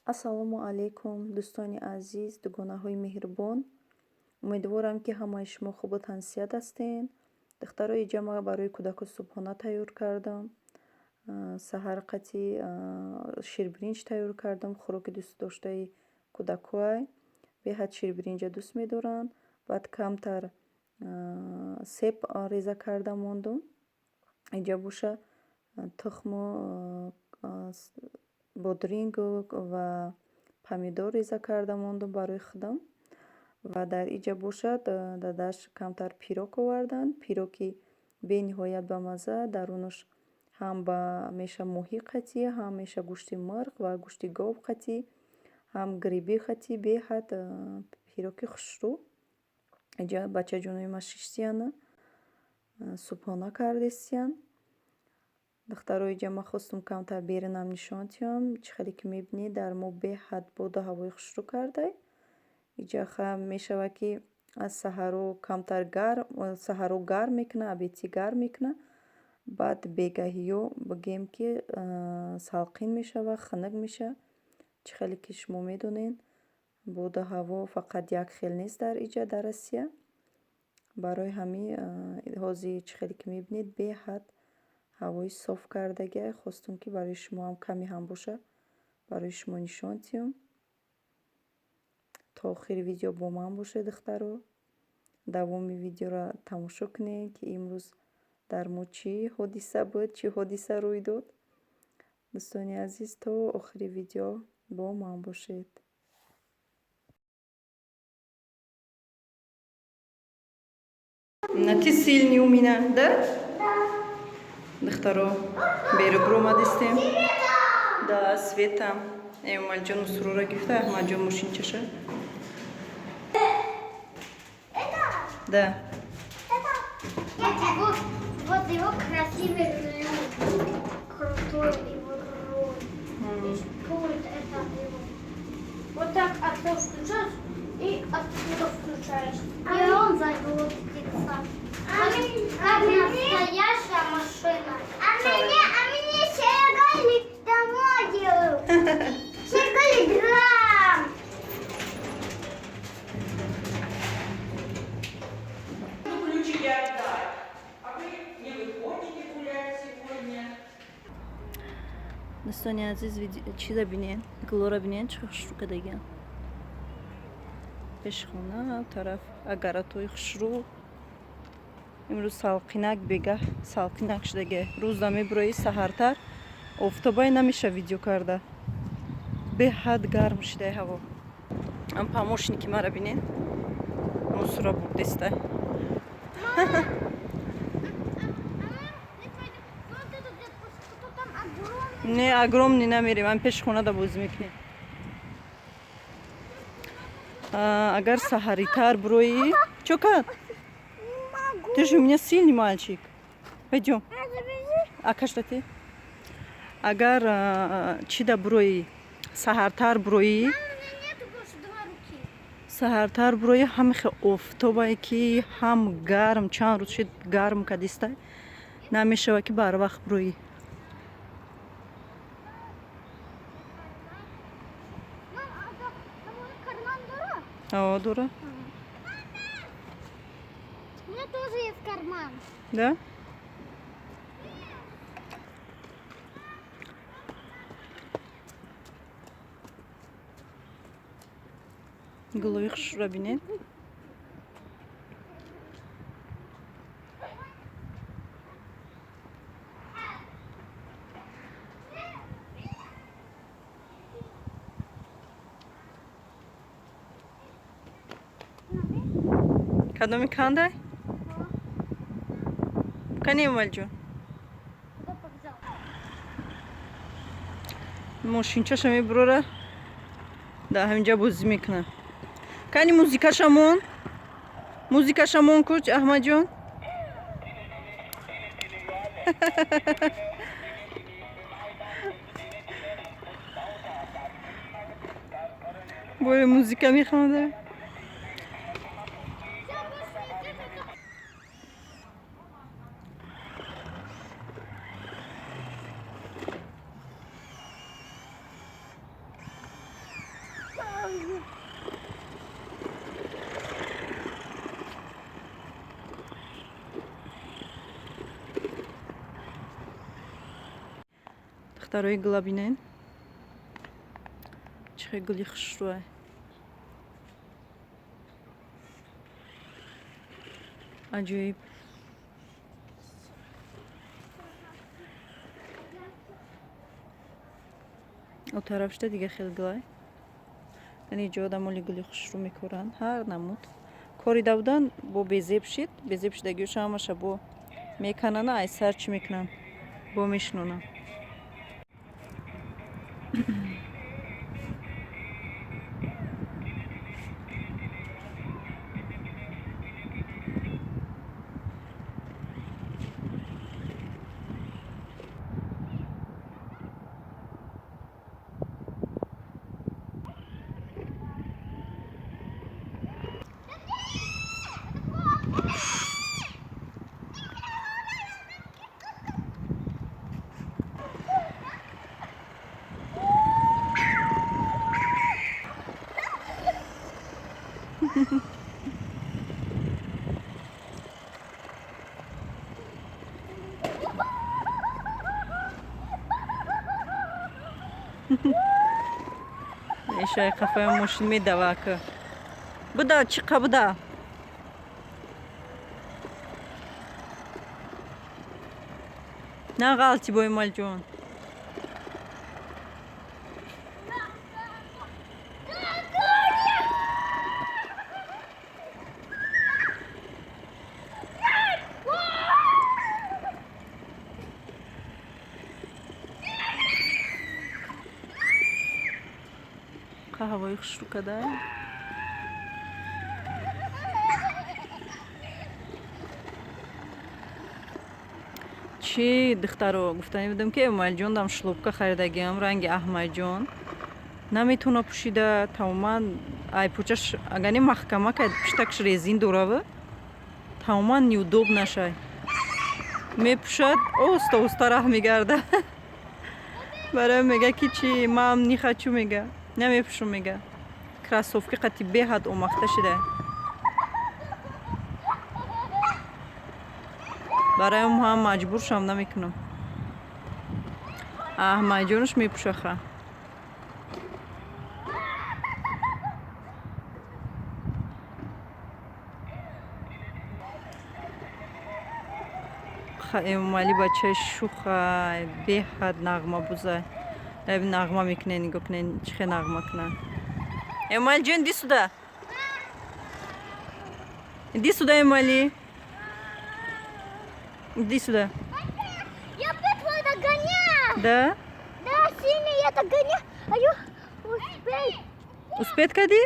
Ассалому алайкум, дӯстони азиз, дугонаҳои меҳрубон. Умедворам, ки ҳамаи шумо хубу тансиҳат ҳастед. Духтарои ҷамъа барои кӯдако субҳона тайёр кардам. Саҳар қати ширбиринҷ тайёр кардам, хӯроки дӯстдоштаи кӯдакҳоай. Беҳад ширбиринҷа дӯст медоранд. Баъд камтар себ реза карда мондум. Инҷа боша тухму бодрингу ва помидор реза карда мондум барои худам. Ва дар иҷа бошад дадаш камтар пирог оварданд. Пироги бениҳоят бамазза, дарунаш ҳам ба меша моҳӣ қатӣ, ҳам меша гӯшти мурғ ва гӯшти гов қатӣ, ҳам гриби қатӣ, беҳад пироги хушрӯ. Иҷа бачаҷонои ма шиштияна, субҳона кардестиян. Духтарои иҷа ма хостум камтар берунам нишон диҳам. Чӣ хеле ки мебинед, дар мо беҳад боду ҳавои хушрӯ кардай. Иҷа мешавад, ки аз саҳаро камтар гарм, саҳаро гарм мекунад, обедтӣ гарм мекунад, баъд бегаҳиё бигем, ки салқин мешавад, хунук мешавад. Чӣ хеле ки шумо медонед, боду ҳаво фақат як хел нест дар иҷа, дар Россия. Барои ҳамин ҳозир, чӣ хеле ки мебинед, беҳад ҳавои соф кардагиай. Хостум, ки барои шумо ҳам каме ҳам боша, барои шумо нишон диҳам. То охири видео бо ман бошед, духтаро. Давоми видеоро тамошо кунед, ки имрӯз дар мо чӣ ҳодиса буд, чӣ ҳодиса рӯй дод. Дӯстони азиз, то охири видео бо ман бошед. На, ты сильный у меня, да? Духтаро, беругру омадистем. Да, Света. Эмомалиҷон Мусрура гирифта, Аҳмадҷон мошинчаша. Да. Вот, вот его красивый руль. Крутой его руль. И пульт это его. Вот так оттуда включаешь и оттуда включаешь. И он заводится. Как настоящая машина. А мне Щеголи домой делают. Щеголи драм. Ну, ключики отдай. А вы не выходите гулять сегодня? Дӯстони азиз, чиза бинед, гулора бинед, чӣ хушрӯ кардагиан. Пеши хона тараф агаратҳои хушрӯ. Имрӯз салқинак, бегаҳ салқинак шудаге. Рӯза мебурои саҳартар, офтобай намеша видео карда. Беҳад гарм шудай ҳаво. Ам помощники мара бинед. Мусура бурдеста. Вот это где-то там огромный. Не, огромный намерем, ам пеши хона да бозӣ мекунем. Агар саҳаритар буроӣ, чё кард? Не могу. Ты же у меня сильный мальчик. Пойдем. А, забежи. А каштати? Агар чида буроӣ, саҳартар буроӣ, У меня нету больше два руки. Саҳартар буроӣ, ҳам хе офтобае, ки ҳам гарм, чанд рӯз шуд гарм кадистай, намешава, ки барвақт буроӣ. Мам, а там уже карман дора? О, дора. У меня тоже есть карман. Да? Гулои хушро бинед. Кадоми кандай? Кани, Эмомалиҷон? Куда побежал? Мошинчаша мебурора, дар ҳаминҷа бозӣ мекунад. Кани музикашамон, музикашамон куч, Аҳмадҷон. Боре музика мехонда. Все, больше не держит. Духтарои гула бинен, чӣ хел гули хушрӯе. Аҷоиб. О тарафшда дига хел гулай. Яъне ҷо одамоли гули хушрӯ мекоранд, ҳар намуд. Корида будан, бо безеб шид, безеб шидагиёша ҳамаша бо меканана, ай сар чӣ мекунанд? Бо мешинонанд. Ишай қафаи мошин медава ака. Буда, чиқа буда. На ғалти бо Эмалҷон. Ҳавои хушрӯ када. Чӣ, духтаро, гуфтанӣ будам, ки Эмомалиҷон дам шлёпка харидагиам ранги Аҳмадҷон. Наметавона пӯшида тамоман, ай пӯчаш агар не маҳкама кард, пуштакш резин дорава, тамоман неудобно нашай. Мепӯшад, оста оста раҳ мегарда. Барои мега, ки чи ман не хочу, мега. Намепӯшум, мега. Кроссовки қати беҳад омахта шуда. Барои ҳам маҷбур шам намекунам. Аҳмадҷонаш мепӯшаха. Эмомалӣ бачаи шухай, беҳад нағмабузай. Нағма мекунен, нигоҳ кунен, чӣ хел нағма кунад. Эмомалиҷон, иди сюда. Иди сюда, Эмомалӣ. Иди сюда. Я быдло догоняю. Да? Да, сильно я догоняю. А я успей. Успеть кади?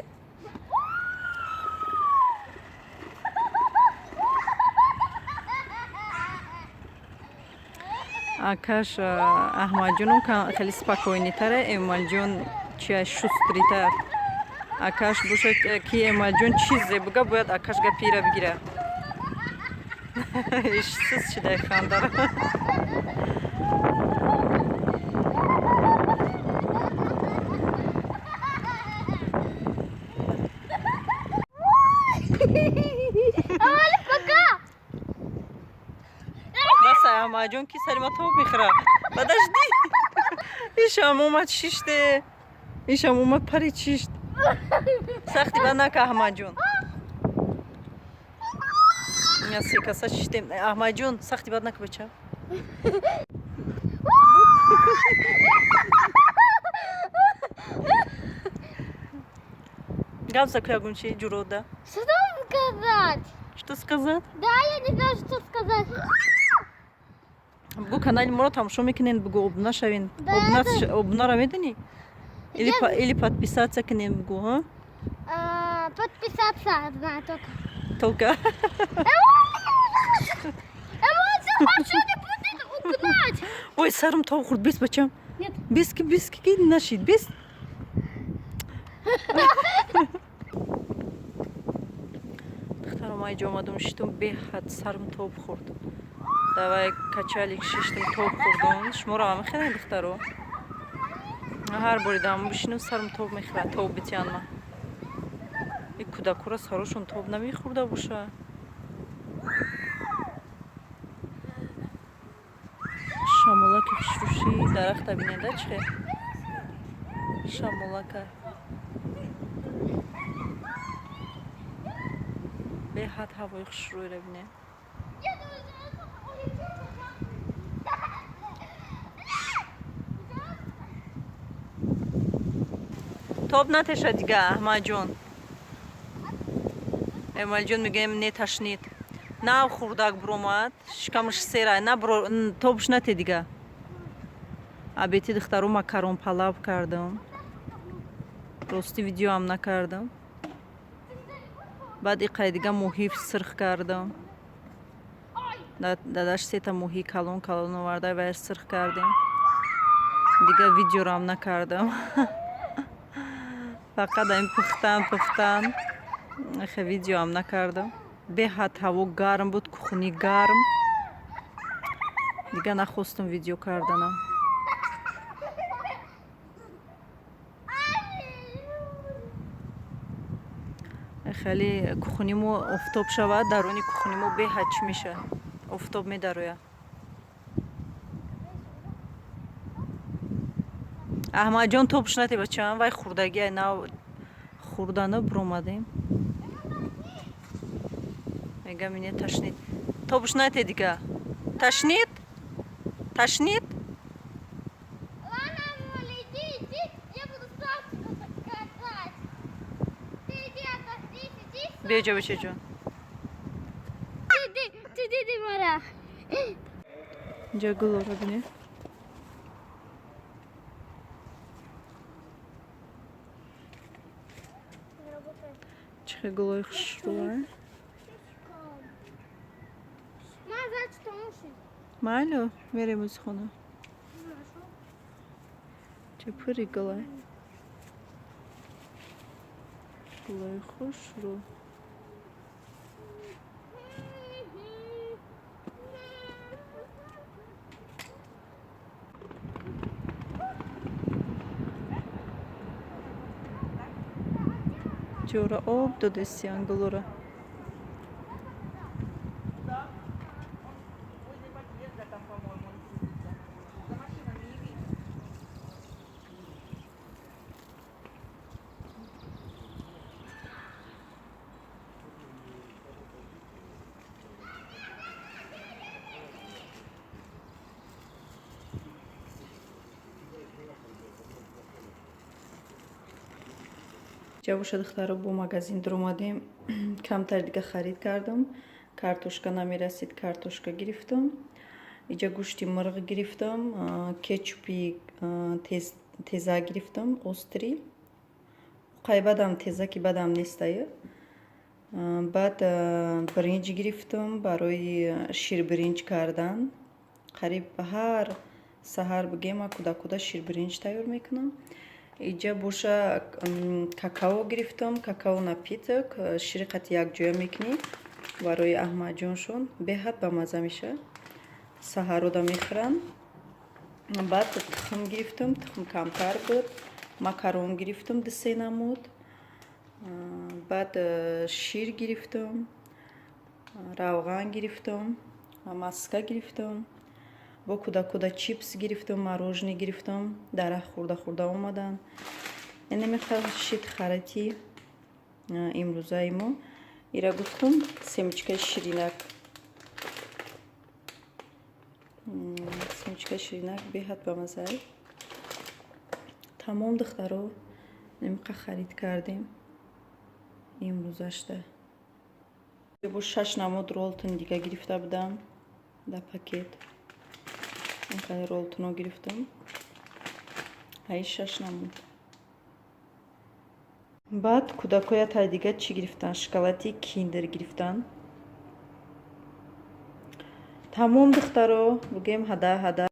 Акаш Аҳмадҷоном хеле спокойный таре, Эмомалиҷон чия шустрый тар. Акаш бошад, ки Эмомалиҷон чизе буга, бояд акаш гапира бигира. Ишсиз шидай хандара. Эмомали, пока. Бас, Аҳмадҷон, ки сари ма тоб мехӯра. Подожди. Ишам омад шиште. Ишам омад парид шишт. Сахти ба нака, Аҳмадҷон. Я се каса шиштем. Аҳмадҷон, сахти бад нака, бача. Гап за ягон чи ҷурода. Что сказать? Что сказать? Да, я не знаю, что сказать. Бугу, канали моро тамошо мекунен, бугу, обуна шавен. Да, Обуна это- обунара медонӣ? Или Я- или подписаться кунен, бугу, ҳа? А, подписаться, знаю только. Только. Эмоции машины будет угнать. Ой, сарам тоб хӯрд, бес, бачам. Нет. Бес, ки бес, ки нашид, бес. Духтаром, ай ҷо омадум шитум, беҳад сарм тоб хӯрд. Давай качалик шиштум, тоб хӯрдум. Шуморо ҳам мехӯред, духтаро? Ҳар бори дам бишинам, сарм тоб мехӯрад, тоб битиянма. И кӯдакура сарошон тоб намехӯрда боша. Шамола. Шамолаки хушрӯши дарахта бинеда, чихе шамолака. Беҳад ҳавои хушрӯйра бине. Тоб натеша дига, Аҳмадҷон. Эмалҷон мегӯем, не тошнит. Нав хурдак буромад, шикамаш сера, на тобш нате дига. Обед и, духтаро, макарон палав кардам. Рости, видеоам накардам. Баъд иқай дига моҳӣ сирх кардам. Дадаш сета моҳӣ калон калон оварда, ваяш сирх кардем. Дига видеорам накардам, фақат ами пухтан пухтан хе видеоам накардам. Беҳад ҳаво гарм буд, кухни гарм, дига нахостум видео карданам. Хеле кухнимо офтоб шавад, даруни кухнимо беҳад чӣ мешавад, офтоб медарояд. Аҳмадҷон, тобш нате, бачаам, вай хурдагиай, нав хурдана буромадем. Мегам, меня тошнит. Тобш нате дига, тошнит, тошнит. Ладно, Моля, иди, иди, я буду Сашку заказать. Ты иди, отдохни, сиди. Биёҷа, бачаҷон. Иди, ты иди, Мара. Инҷа гулора бине. Чихе гулои хушрӯа. Ма, зачем уши? Майло, мерем ози хона. Ча пури гулай, гулои хушрӯ. Ҷора об додестиян гулора. Да. Он возле подъезда там, по-моему, он крутится. За машинами не видно. Ҷавоша, духтаро, бо магазин дуромадем, камтар дига харид кардам. Картошка намерасид, картошка гирифтам. Иҷа гӯшти мурғ гирифтам, кетчупи теза гирифтам, острый. Қай бадам теза ки бадам нестаю. Баъд биринҷ гирифтам барои ширбиринҷ кардан. Қариб ҳар саҳар бигем, ма кӯдакуда ширбиринҷ тайёр мекунам. Иҷа боша какао гирифтам, какао напиток, шири қати якҷоя мекунӣ, барои Аҳмадҷоншон беҳад бамазза мешавад, саҳарода мехӯранд. Баъд тухм гирифтам, тухм камтар буд. Макарон гирифтам ду-се намуд. Баъд шир гирифтам, равған гирифтам, маска гирифтам, бо кӯдакуда чипс гирифтам, мороженое гирифтам. Дарахт хӯрда хӯрда омаданд. Инамихел шид харати имрӯзаи мо. Ира гуфтам, семечкаи ширинак. Семечкаи ширинак беҳад бамаззае. Тамом, духтаро, намиқа харид кардем имрӯзашда. Бо шаш намуд ролтон дига гирифта будам дар пакет. Инқадар ролтоно гирифтам, ай шаш намуд. Баъд кӯдакоя тай дига чӣ гирифтан? Шоколади Киндер гирифтан. Тамом, духтаро, бугем, ҳада ҳада.